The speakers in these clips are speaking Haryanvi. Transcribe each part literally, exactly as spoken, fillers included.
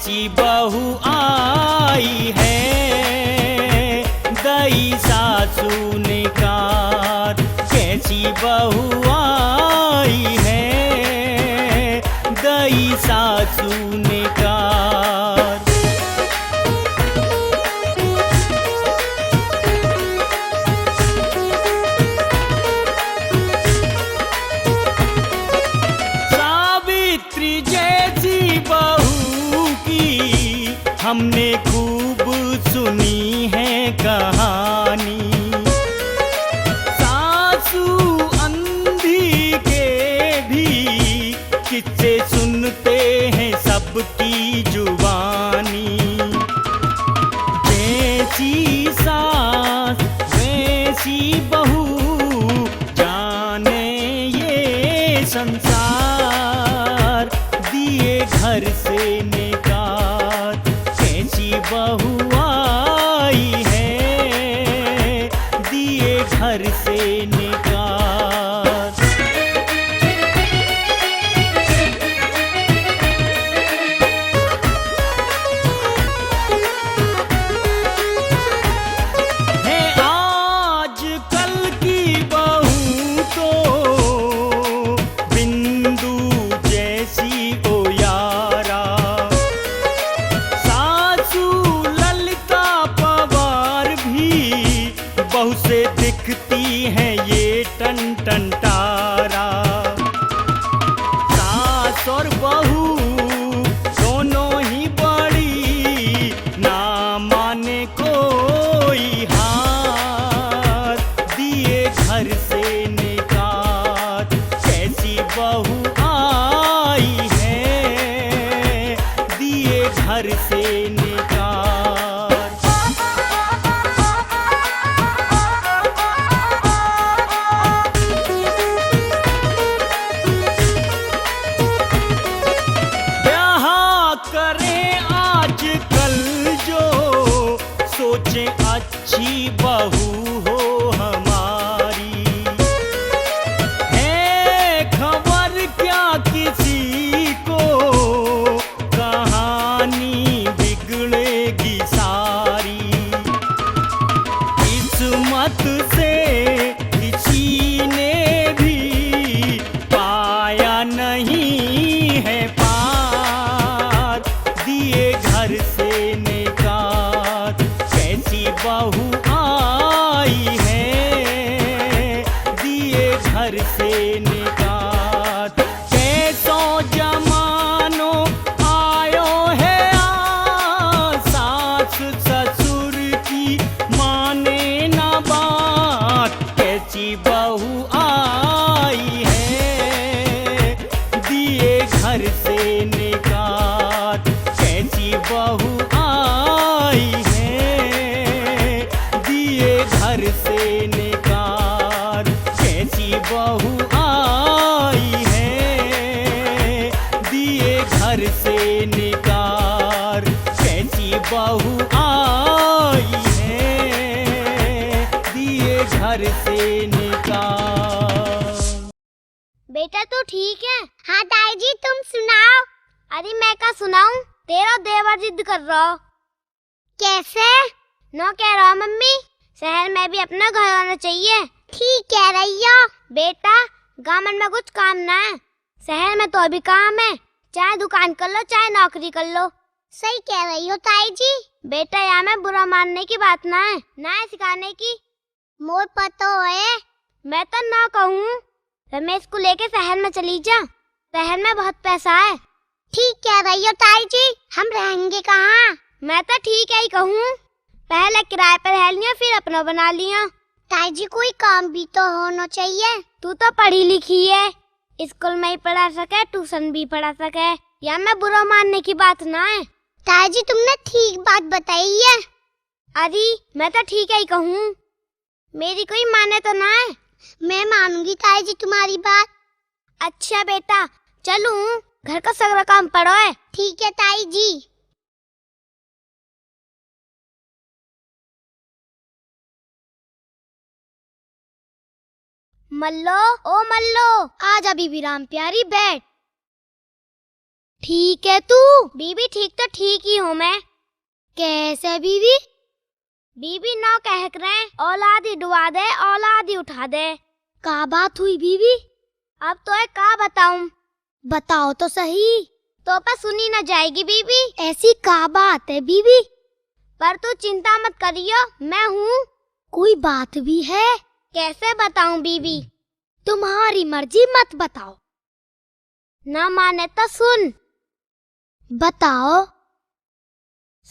कैसी बहू आई है, दई सासू ने कार। कैसी बहू आई है, दई सासू ने कार। सावित्री जैसी बहू की हमने खूब सुनी है कहानी। सासू अंधी के भी किस्से सुनते हैं सबकी जुबानी। जैसी सास वैसी बहू, जाने ये संसार। दिए घर से निकाल, कैसी बहू आई है, दिए घर से निकाल। है आजकल की बहू तो बिंदु जैसी ओ यारा। सासू ललिता पवार भी बहू से दिखती है ये टन टन तारा। सास और बहू दोनों ही बड़ी, ना माने कोई हार। दिए घर से निकाल, कैसी बहू आई है, दिए घर से निकाल। ब्याह करें आजकल जो, सोचें अच्छी बहू हो हमारी। है खबर क्या किसी को, कहानी बिगड़ेगी सारी। किस्मत से किसी ने भी पाया नहीं है पार। दिए घर से निकाल, कैसी बहू आई है, दिए घर से निकाल। कैसो जमानो आयो है आज, सास ससुर की माने ना बात। कैसी बहू आई है, दिए घर से निकाल। कैसी बहू आई है, दिए घर से निकाल। कैसी बहू आई है, दिए घर से निकाल। कैसी बहू आई है, दिए घर से निकाल। बेटा, तू ठीक है? हाँ ताई जी, तुम सुनाओ। अरे, मैं क्या सुनाऊं, तेरा देवर जिद कर रहा। कैसे? नो कह रहा मम्मी, शहर में भी अपना घर होना चाहिए। ठीक कह रही हो। बेटा, गाँव में कुछ काम ना है, शहर में तो अभी काम है, चाहे दुकान कर लो, चाहे नौकरी कर लो। सही कह रही हो ताई जी। बेटा, यहाँ में बुरा मानने की बात ना है, ना है सिखाने की। मोर पतो है। मैं तो ना कहूँ, रमेश को लेके शहर में चली जा, शहर में बहुत पैसा है। ठीक कह रही हो ताई जी, हम रहेंगे कहाँ? मैं तो ठीक है ही कहूँ, पहले किराए पर रह लिया, फिर अपना बना लिया। ताई जी, कोई काम भी तो होना चाहिए। तू तो पढ़ी लिखी है, स्कूल में ही पढ़ा सके, ट्यूशन भी पढ़ा सके, या मैं बुरा मानने की बात ना है। ताई जी, तुमने ठीक बात बताई है। अरे, मैं तो ठीक है ही कहूँ, मेरी कोई माने तो ना है। मैं मानूंगी ताई जी तुम्हारी बात। अच्छा बेटा, चलूं, घर का सगरा काम पड़ो है। ठीक है ताई जी। मल्लो, ओ मल्लो। आ जा बीबी राम प्यारी, बैठ। ठीक है तू? बीबी, ठीक तो ठीक ही हूँ मैं। कैसे बीबी? बीबी, नौ कह रहे हैं, औलाद ही डुबा दे, औलाद ही उठा दे। का बात हुई बीबी? अब तो एक का बताऊं? बताओ तो सही। तो पे सुनी ना जाएगी बीबी। ऐसी का बात है बीबी? पर तू चिंता मत करियो, मैं हूँ। कोई बात भी है? कैसे बताऊं बीबी? तुम्हारी मर्जी, मत बताओ। ना माने तो सुन। बताओ।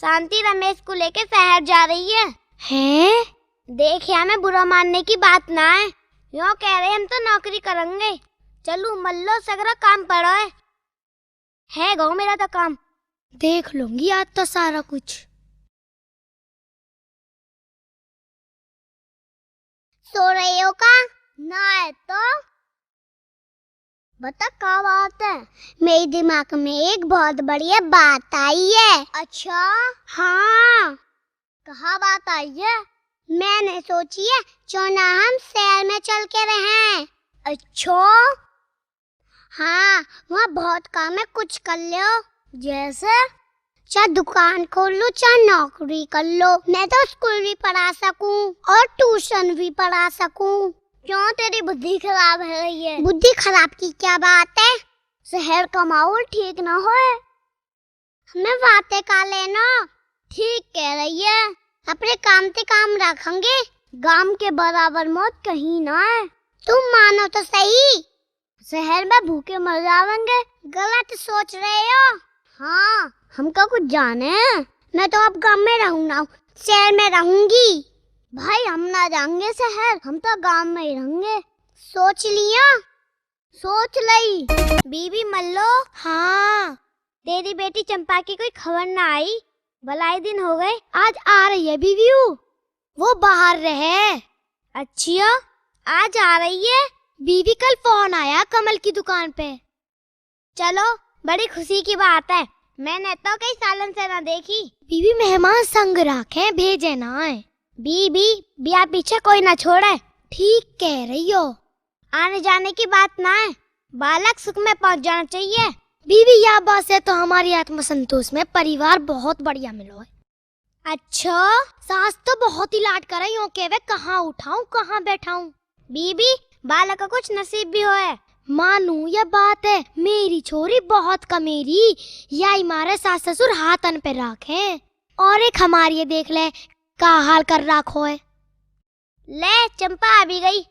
शांति रमेश को लेके शहर जा रही है। हैं? देख, या में बुरा मानने की बात ना है। यो कह रहे हम तो नौकरी करेंगे। चलू मल्लो, सगरा काम पड़ो है। है गो मेरा तो काम। देख लूंगी आज तो सारा कुछ। सो रहे हो का? ना है तो। बता, क्या बात है? मेरे दिमाग में एक बहुत बढ़िया बात आई है। अच्छा? हाँ। कहाँ बात आई है? मैंने सोची है, क्यों ना हम शहर में चल के रहें। अच्छा? हाँ, वहाँ बहुत काम है, कुछ कर लो। जैसे? चाहे दुकान खोल लो, चाहे नौकरी कर लो। मैं तो स्कूल भी पढ़ा सकूं और ट्यूशन भी पढ़ा सकूं। क्यों, तेरी बुद्धि खराब हो गई है? बुद्धि खराब की क्या बात है? शहर का माहौल ठीक ना होए। हमें बातें का लेना। ठीक कह रही है। अपने काम ते काम रखेंगे। गांव के बराबर मौत कहीं ना है। तुम मानो तो सही। शहर में भूखे मर जावेंगे। गलत सोच रहे हो। हाँ, हमका कुछ जाने है। मैं तो अब गांव में रहूंगा, शहर में रहूंगी। भाई, हम ना जाएंगे शहर, हम तो गांव में ही रहेंगे। सोच लिया? सोच लई। बीबी मल्लो। हाँ। तेरी बेटी चंपा की कोई खबर ना आई, बलाई दिन हो गए। आज आ रही है बीबी, वो बाहर रहे। अच्छियो, आज आ रही है? बीबी, कल फोन आया कमल की दुकान पे। चलो, बड़ी खुशी की बात है, मैंने तो कई सालन से ना देखी। बीबी, मेहमान संग रखें, भेजे ना आए। बीबी, ब्याह पीछे कोई ना छोड़े। ठीक कह रही हो। आने जाने की बात ना है, बालक सुख में पहुंच जाना चाहिए। बीबी, या बात से तो हमारी आत्मसंतोष में परिवार बहुत बढ़िया मिलो है। अच्छा? सास तो बहुत ही लाड करे, यूं कहवे, "कहाँ उठाऊं, कहाँ बैठाऊं?" बीबी, बालक का कुछ नसीब भी होए। मानू ये बात है, मेरी छोरी बहुत कमेरी, याई मारे सास ससुर हाथन पे राखे। और एक हमारी ये देख ले, का हाल कर राखो है। ले, चंपा आ भी गई।